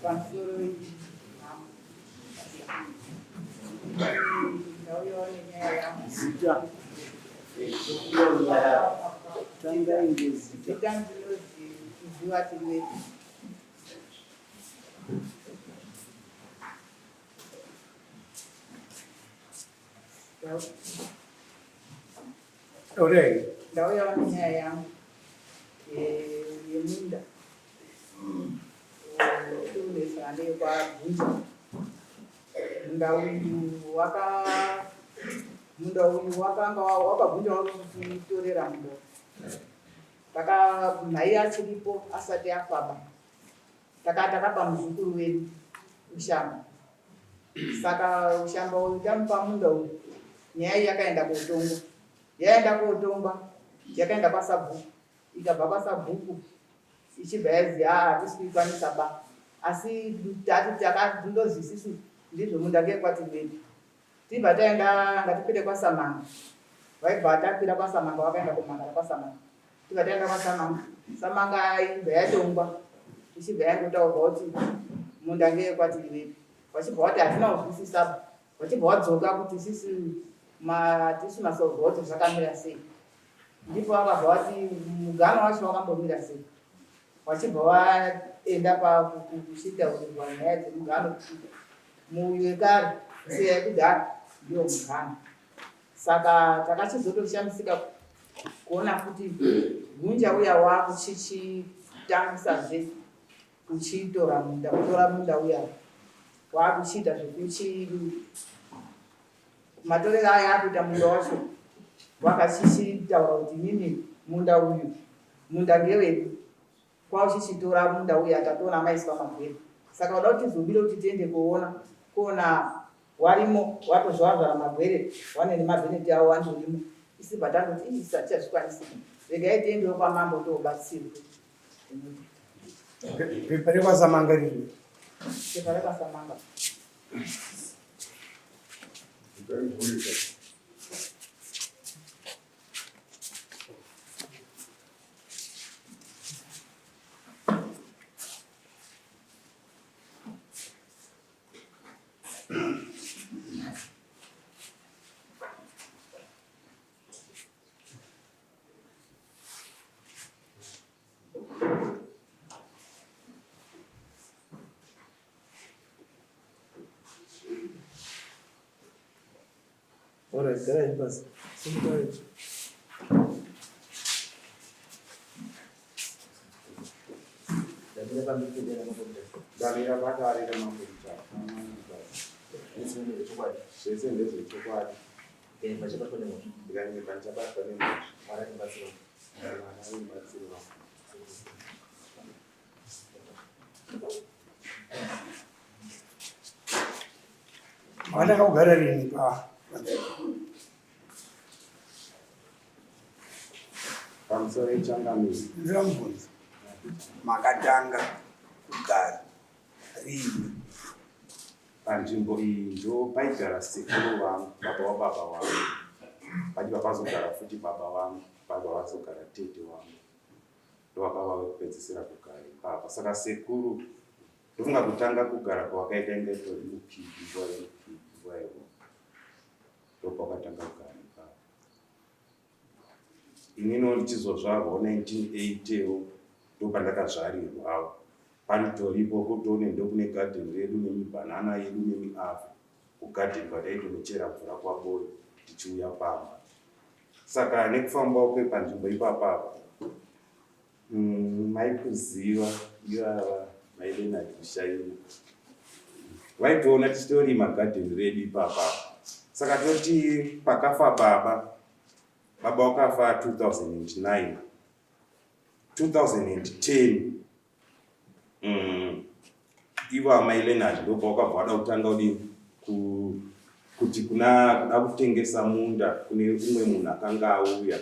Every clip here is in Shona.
Pamusoro mambo. Ndauyawo nenyaya yangu. Zita. Tangai ngezita. Zita ndinozi Kuziva Tiriwepi. Taurai. Ndauyawo nenyaya yangu yemunda. Tirikunetsana neyekwabvunza. Munda uyu waka munda uyu wakanga wakabvunja wakutitorera munda taka mhai achiripo asati afaba taka takapa muzukuru wedu ushamba saka ushamba uyu tamupa munda uyu nyaya iyi yakaenda kotongwa yaenda kotongwa yakaenda kwasabhuku ikabva kwasabhuku ichibva yazi haa hatisi kuikwanisa ba asi tati takandonzi isisu ndizvo munda ngekwati wedu tibva taenda ngatikwire kwasamanga vaibva takwira kwasamanga vakaenda kumangara kwasamanga tibva taenda kwasamanga samanga ibva yatongwa ichibva yandotaurwa kuti munda ngekwati wedu vachibva vati hatina kuzwisisa vachibva vadzoka kuti sisi matisi masorwa kuti zvakamira sei Ndipo vakabva vati mugano wacho wakambomira sei, vachibva vaenda pakuchitaurirwa nyaya dzemugano kuti muuyu wekare nziya yekudhara ndiyo mugano. Saka takachizotoshamisika kuona kuti gunja uya wakuchichitangisazve kuchitora munda, kutora munda uya wakuchiita zvekuchi Matorero aya akuita munda wacho wakachichitaura kuti inini munda uyu munda ngewedu kwauchichitora munda uyu atatoona maiswa magwere saka uda kuti tizobire kuti tiende koona koona warimo watozvavhara magwere wane nemabheneti awo andorimo isi bvatangoti ii satichazvikwanisi regai tiendewo kwamambo tobatsirwe. Pepa rekwaSamanga riri. Pepa rekwaSamanga. Alright, garai pasi. Simukai. Ndamira padare ramambo Zvese ndezvechokwadi. Ndikanyepa ndichabatwa nemhosva. Mwari arimubatsiri wangu. Makatanga kugara rini pa pamusoro ichangamire? Ndira mubvunzo. Makatanga kugara rini? Panzvimbo iyi ndo paigara sekuru vangu, baba wababa vangu. Vachibva pazogara futi baba vangu, vabva vazogara tete vangu. Ndovakava vekupedzisira kugara ipapa. Saka sekuru ndofunga kutanga kugara kwavakaita inga itori mupiki, nguva yemupiki, nguva yehondo. Ndopavakatanga kugara ipapa. Ininiwo ndichizozvarwawo 1980wo ndopandakazvarirwawo. Panotoripo kutone ndokune garden redu nemibhanana yedu nemiavho kugarden kwataitonochera mvura kwaBoyo tichiuya pamba. Saka nekufambawo kwepanzvimbo ipapa apa mai Kuziva ivava mai Leonard Kushaina vaitoona tichitorima garden redu ipapa apa. Saka toti pakafa baba, baba wakafa 2009 2010 ivo amai Leonard ndopavakabva vada kutanga kudini kuti kuna kuda kutengesa munda kune umwe munhu akanga auya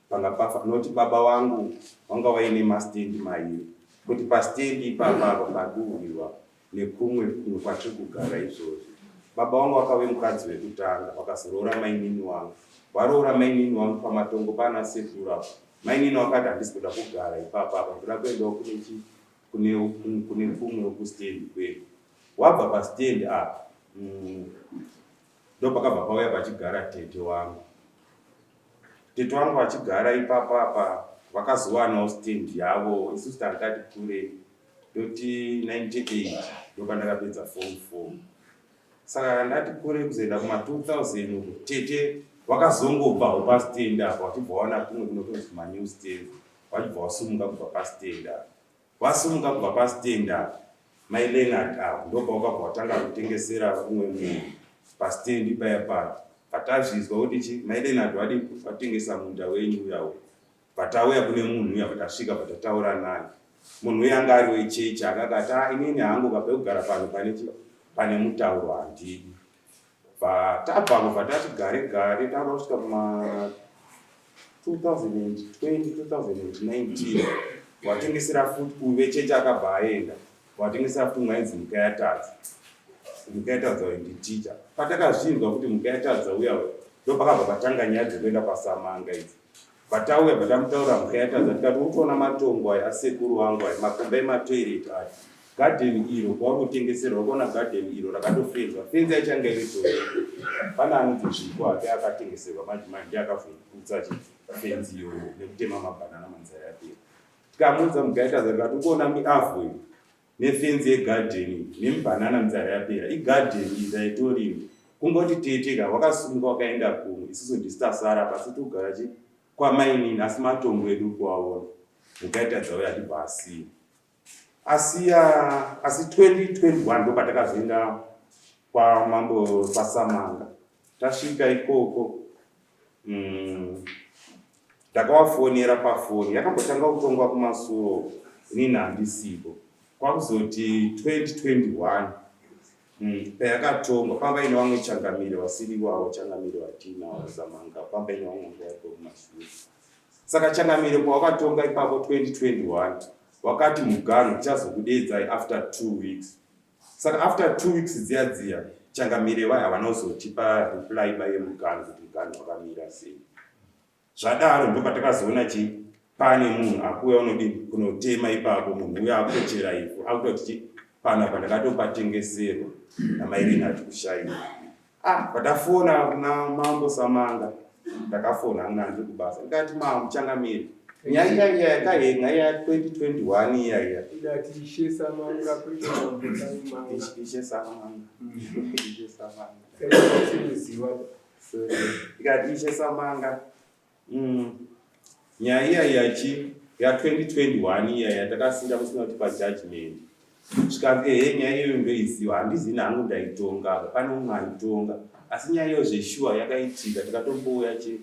panga pafa noti baba vangu vanga vaine mastendi mairi kuti pastendi ipapa apa paduhwiwa nekumwe kumwe kwatiri kugara izvozvi baba vangu vakave mukadzi wekutanga vakazoroora mainini wangu varoora mainini wangu pamatongo pana sekuru apo mainini wakati handisi kuda kugara ipapa apa ndoda kuendawo kune chi kune kune kumwe kustendi kwedu. Wabva pastendi apa ndopakabva pauya pachigara tete wangu. Tete wangu vachigara ipapo apa vakazowanawo stand yavo, isusu tanga tati kurei, ndoti 98 ndopandakapedza form 4. Saka ndati kure kuzoenda kuma 2000 uko, tete vakazongobvawo pastand apa vachibva waona kumwe kunotonzi manew stand, vachibva vasumuka kubva pastand apa. Vasumuka kubva pastand apa, mai Leonard ava ndopavakabva vatanga kutengesera umwe munhu pastand paya paya. Patazvizwa kuti chi mai Leonard vadi vatengesa munda wenyu uya uya. Patauya kune munhu uya, patasvika patataura naye. Munhu uya anga ari wechechi, akakati ah, inini hangu kapekugara pano pane chi pane mutauro handidi. Tabvako bva tati gare gare takuda kusvika kuma 2020 2019, watengesera futi uyu vechechi akabva aenda, watengesera futi umwe ainzi Mukayatadza. Mukayatadza uyu nditicha. Patakazvinzwa kuti Mukayatadza uya uya, ndopakabva patanga nyaya dzekuenda kwaSamanga idzi. Patauya patamutaura Mukayatadza, tikati uri kuona matongo aya asekuru wangu aya, makomba ematoilet aya, gadheni iro kwauri kutengeserwa, uri kuona gadheni iro rakatofenzwa, fenzi yacho yanga iri toyo. Pane anonzi Zviko ake akatengeserwa manje manje, ndiye akavhundutsa fenzi iyoyo nekutema mabhanana manzara yapera. Tikamuudza Mukayatadza, tikati uri kuona miavhu iyi nefenzi yegadheni nemibhanana mizara yapera, igadheni iyi taitorima, kungoti tete ka wakasumuka wakaenda kumwe, isusu ndisu tasara pasi togara chi kwamainini, asi matongo edu kuaona. Mukayatadza uyo achibva asiya asiya. Asi 2021 ndopatakazoenda kwamambo kwaSamanga. Tasvika ikoko, ndakavafonera pafoni, yakambotanga kutongwa kumasuro, inini handisipo. Kwakuzoti 2021 payakatongwa, pamba ine vamwe changamire vasiri wavo changamire vatinawo Samanga, pamba ine vamwe vanga varipo kumashure. Saka changamire pawakatonga ipapo 2021, wakati muganhu tichazokudedzai after 2 weeks. Saka after 2 weeks dziya dziya, changamire vai havana kuzotipa reply ba yemuganhu kuti muganhu wakamira sei. Zvadaro ndopatakazoona chi pane munhu akuuya unodini kunotema ipapo. Munhu uyo akutochera ivhu, akutoti chi panapa ndakatopatengeserwa namai Leonard Kushaiwa. Ah, patafona kuna mambo Samanga, ndakafona hangu nandiri kubasa, ndikati, "Mambo changamire, nyaya iya iya yakahenga iya 2021 iya iya." Ndati Ishe Samanga, kwete mambo Samanga. Ishe Samanga, Ishe Samanga. Sekuziva. Sorry. Ndikati, "Ishe Samanga, nyaya iya yachi ya2021 iya yatakasinda musina kutipa judgment." Zvikanzi, "Ehe, nyaya iyoyo ndoiziva, handizini hangu ndaitonga, pane umwe aitonga, asi nyaya iyoyo zveshuwa yakaitika, tikatombouya chi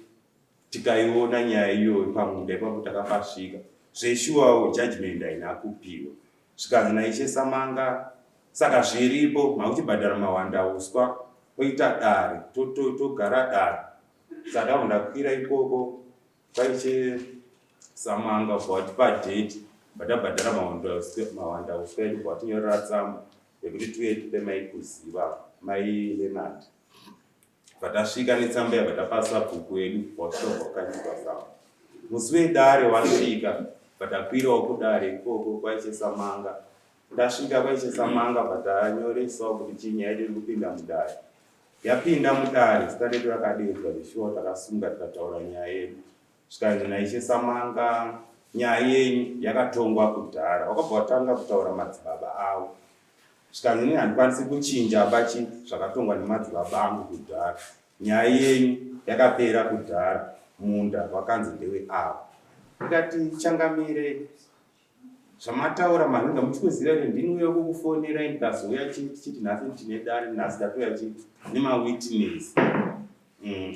tikaiona nyaya iyoyo pamunda ipapo, takapasvika zveshuwawo, judgment haina kupiwa." Zvikanzi naIshe Samanga, "Saka zviripo, makuchibhadhara mawanda uswa, poita dare, togara dare." Saka ndabva ndakwira ikoko kwaIshe Samanga, bva watipa date, bvatabhadhara mawanda uswa edu, bva watinyorera tsamba yekuti tiuye tipe mai Kuziva, mai Leonard. Bvatasvika netsamba yabva tapa sabhuku edu, bvasvika bvakanyurwa tsamba. Musi wedare wasvika, bvatakwirawo kudare ikoko kwaIshe Samanga. Tasvika kwaIshe Samanga, bvatanyoresawo kuti chii nyaya yedu iri kupinda mudare. Yapinda mudare, zita redu rakadedzwa zveshuwa, takasunga tikataura nyaya yedu. Zvikanzi naIshe Samanga, "Nyaya yenyu yakatongwa kudhara." Wakabva watanga kutaura madzibaba avo. Zvikanzi, "Inini handikwanisi kuchinja bachi zvakatongwa nemadzibaba angu kudhara. Nyaya yenyu yakapera kudhara, munda wakanzi ndewe avo." Ndikati, "Changamire, zvamataura manhinga muchikuziva kuti ndini uya kukufonerai, ndikazouya tichiti nhasi tine dare, nhasi ndatoya chi nemawitness.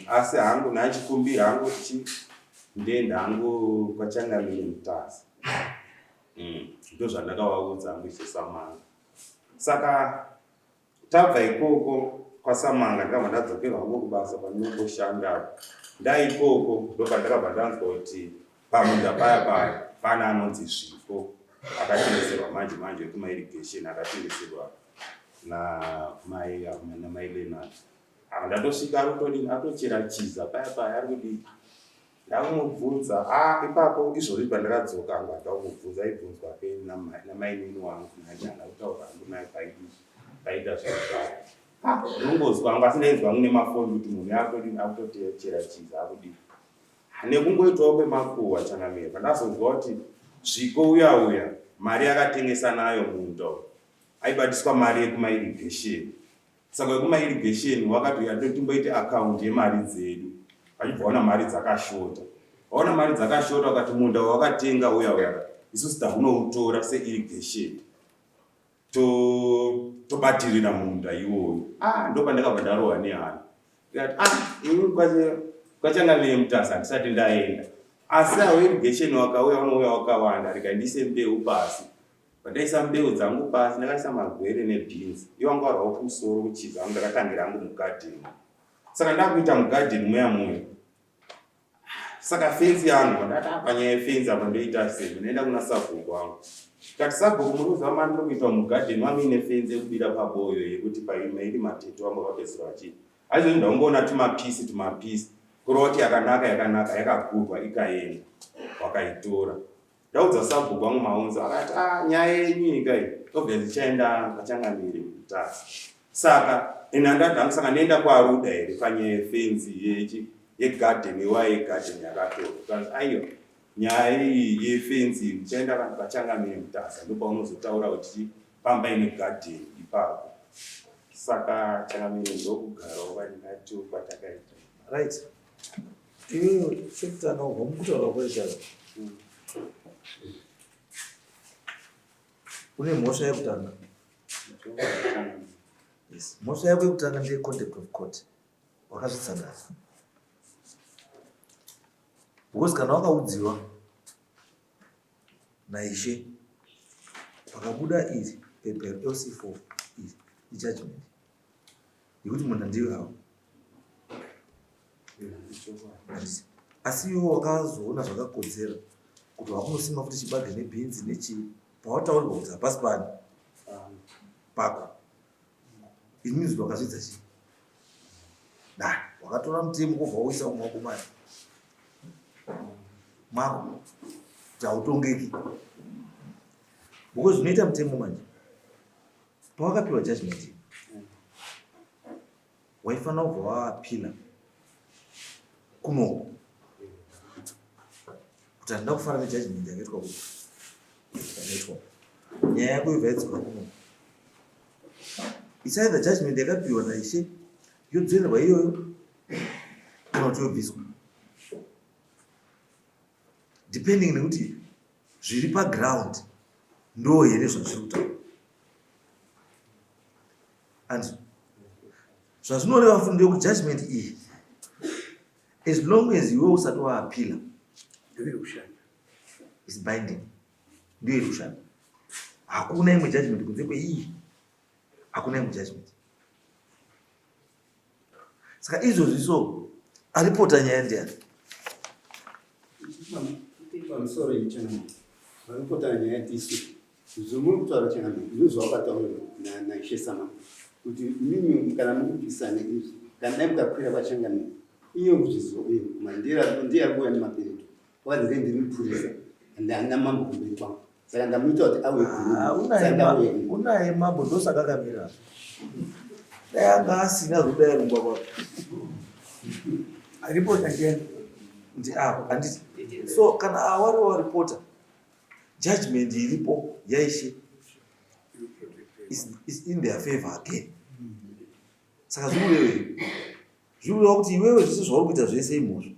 Asi hangu nachikumbira hangu kuti ndenda hangu kwachangamire Mutasa." Ndo zvandakavaudza hangu Ishe Samanga. Saka tabva ikoko kwaSamanga, ndakabva ndadzokerwa hangu kubasa kwandinomboshandapo. Ndaikoko ndopandakabva ndanzwa kuti pamunda paya paya pana anonzi Zvipo akatengeserwa manje manje wekumairrigation, akatengeserwa namai Leonard. Ava ndatosvika, ari kutodini, atochera chiza paya paya, ari kudini. Ndakumubvunza, ah, ipapo izvozvi pandakadzoka hangu handakumubvunza, aibvunzwa ke namainini wangu nanyana kutaura hangu naye paidi paita zvinhu zvake. Ah, ndinongonzwa hangu asi ndainzwa hangu nemafoni kuti munhu yakudini akutotechera chiza akudini. Nekungoitawo kwemakuhwa changamire pandazonzwa kuti Zviko uya uya mari yakatengesa nayo munda uyu aibatiswa mari yekumairrigation. Saka wekumairrigation wakati uya timboite account yemari dzedu vachibva vaona mari dzakashota. Vaona mari dzakashota vakati munda wawakatenga uya uya isusu takunoutora seirrigation tobatirira munda iwoyo. Ah, ndopandakabva ndarohwa nehana ndikati ah, ini kwachangamire Mutasa handisati ndaenda asi awo irrigation wakauya unouya wakawanda rega ndiise mbeu pasi. Pandaisa mbeu dzangu pasi ndakaisa magwere nebeans iwo anga arwawo kumusoro kuchiza angu ndakatangira hangu mugarden. Saka ndakuita mugarden muya muya. Saka fenzi yangu ndati apa nyaya yefenzi apa ndoita sei? Ndinoenda kuna sabhuku wangu. Ndikati sabhuku muri kuziva mandiri kuita mugarden wangu ine fenzi yekubira paboyo yekuti pairi matete wangu vakapedzisira vachii. Aizvozvi ndakungoona tumapisi tumapisi kureva kuti yakanaka yakanaka yakagurwa ikaenda wakaitora. Ndaudza sabhuku wangu Maunza akati ah, nyaya yenyu ika iyi obviously ichaenda kwachangamire Mutasa. Saka ini handati hangu saka ndoenda kwaRuda here panyaya yefenzi yechi yegarden iwaya yegarden yakatorwa. Zvikanzi aiwa nyaya iyi yefenzi iyi uchaenda kwachangamire Mutasa ndopaunozotaura kuti pamba ine garden ipapo. Saka changamire ndokugarawo vandingati kwatakaita. Right. Iwewe chekutanga ubva mukutaura kwecharo. Une mhosva yekutanga. Yes. Mhosva yako yekutanga ndeye contempt of court. Wakazvitsangaza. Because kana wakaudziwa naishe pakabuda iri pepa LC4 iri ijudgment yekuti munhu ndiyo avo asi iwe wakazoona zvakakodzera kuti wakunosima futi chibage nebhinzi nechii pawataurirwa kuti hapasi pani pako it means kuti wakazvidza chii da wakatora mutemo wobva wauisa mumaoko mani mako kuti hautongeki because zvinoita mutemo manje pawakapiwa judgment waifanira kubva waapila kunoko kuti handina kufara nejudgment yakaitwa kuko yakaitwa nyaya yako yobva yadzoka kunoko. It's either judgment yakapiwa naishe yodzorerwa iyoyo kana kuti yobviswa depending nekuti zviri paground ndo here zvazviri kutaura and zvazvinoreva futi ndeyekuti judgment iyi as long as iwe usati waapila is binding ndiyo iri kushanda hakuna imwe judgment kunze kweiyi hakuna imwe judgment saka izvozvi so aripota nyaya ndiani pamusoro ichanamai varipota nyaya tisu zvomuri kutaura chanamai ndozvawakataura naishe samambo kuti imimi kana muri kupikisana izvi kana dai mukakwira kwachangamire iye kuzviziva uye ndiye ari kuuya nemapereto Wazi ndiye ndiri mupurisa and handina mambo kumberi kwangu saka ndamuita kuti auye ah, unaye mambo ndosaka akamira dai anga asina zvodai rungwa kwako aripota ndiani ndi avo handiti so kana awari waripota judgment iripo yaishe is, is in their favor again saka zvikurevei Zvinoreva kuti iwewe zvese zvauri kuita zvese imhosva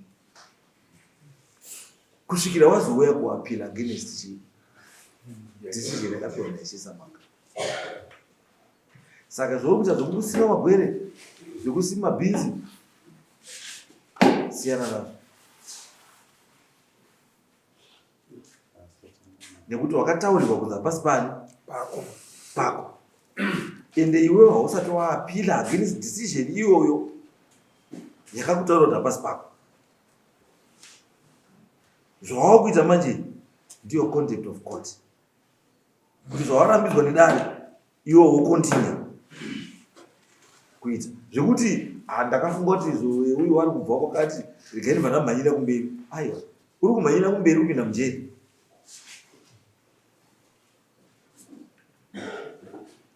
kusvikira wazouya kuappeal against chii decision yakapiwa naIshe Samanga. Saka zvauri kuita zvekusima magwere, zvekusima bhinzi, siyana nazvo. Nekuti wakataurirwa kunzi hapasi pani pako pako ende iwewe hausati waapila against decision iyoyo yakakutaura kuti hapasi pako zvawakuita manje ndiyo contempt of court kuti zvawarambidzwa nedare iwe wokontinya kuita zvekuti. Ah, ndakafunga kuti izvo uyu wari kubva kwakati regai ndibva ndamhanyira kumberi. Aiwa, uri kumhanyira kumberi kupinda mujeri.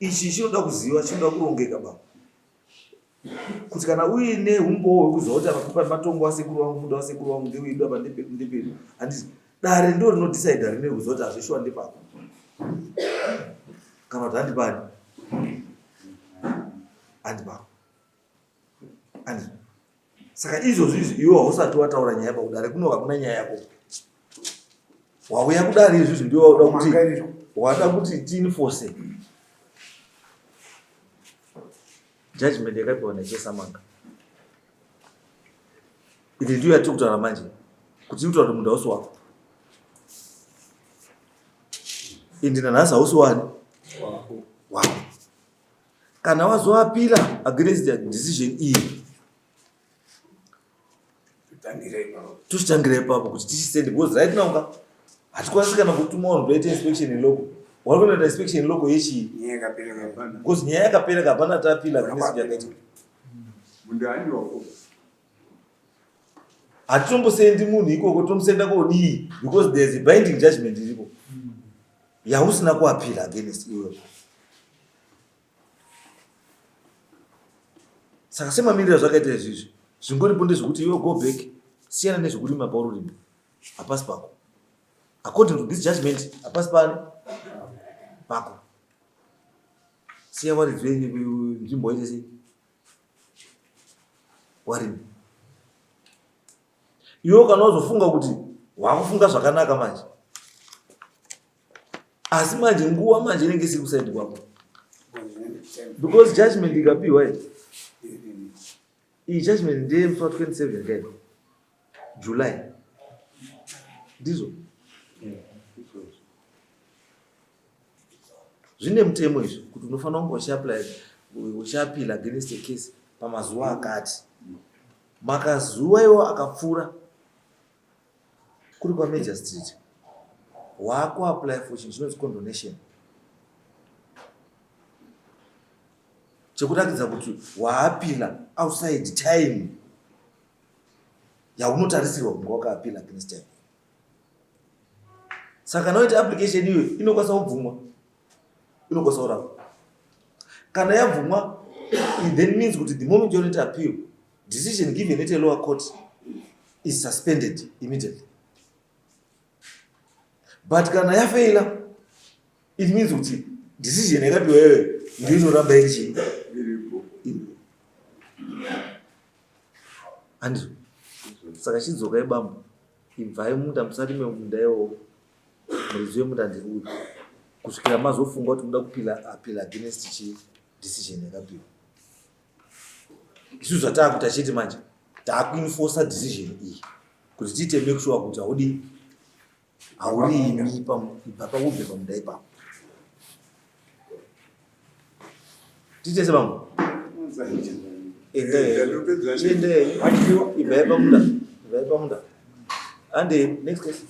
Ichi chinoda kuziva, chinoda kurongeka baba. Kuti kana uine umbowo hwekuziva kuti apa pane matongo asekuru vangu, munda wasekuru vangu ndewedu apa ndepedu ndepedu. Handiti dare ndo rinodecide rine kuziva kuti hazvishuwa ndepako. Kana kuti handipani. Handipako. Handiti. Saka izvozvo izvi iwe hausati wataura nyaya pakudare kuno hakuna nyaya yako. Wauya kudare izvizvi ndiwe wauda kuti wada kuti tiinforce judgment yakapiwa naChesamanga. Iri ndiyo yatiri kutaura manje kuti tiri kutaura kuti munda hausi wako. Ende nanhasi hausi wani wako. Kana wazoapila against the decision iyi tochitangira ipapo kuti tichisende because right now ka hatikwanisi kana kutuma vanhu kutoita inspection in loco. Wari kunoita inspection in loco yechii? Because nyaya yakapera ka hapana taapila against yakaita. Hatitombosendi munhu ikoko, tomusenda kodii? Because there's a binding judgment iriko yausina kuapila against iwewe. Saka semamiriro azvakaita izvizvi, zvingoripo ndezvekuti iwe go back, siyana nezvekurima pauri urima, hapasi pako. According to this judgment, hapasi pani pako. Siya varidzi venzvimbo waite sei warima. Iwe kana wazofunga kuti wakufunga zvakanaka manje, asi manje nguva manje inenge isiri kusaidi kwako because judgment ikapiwa iyi iyi judgment ndeye musi wa 27 kai July ndizvo zvine mutemo izvi kuti unofanira kunge uchiapply uchiappeal against a case pamazuva akati makazuva iwo akapfuura kuri kwaMajor Street waakuapply for chinhu chinonzi condonation chekuratidza kuti waapila outside time yaunotarisirwa kunge wakaapila against time. Saka kana waita application iyoyo inokwanisa kubvumwa, inokwanisa kurapwa. Kana yabvumwa, it then means kuti the moment younoita appeal, decision given at a lower court is suspended immediately. But kana yafeila, it means kuti decision yakapiwa iyoyo ndiyo inoramba iri chii? Iripo. Handizvo. Saka chidzokai bambo, ibvai munda, musarime munda iwowo. Muridzi wemunda ndiri uyu. Kusvikira mazofunga kuti muda kupila appeal against chi decision yakapiwa. Isu zvataakuita chete manje, taakuenforcer decision iyi kuti tiite make sure kuti haudi haurimi ibva paubve pamunda ipapo. Tiite sebambo. Endai. Chiendai. Ibvai pamunda. Ibvai pamunda. Ande next case.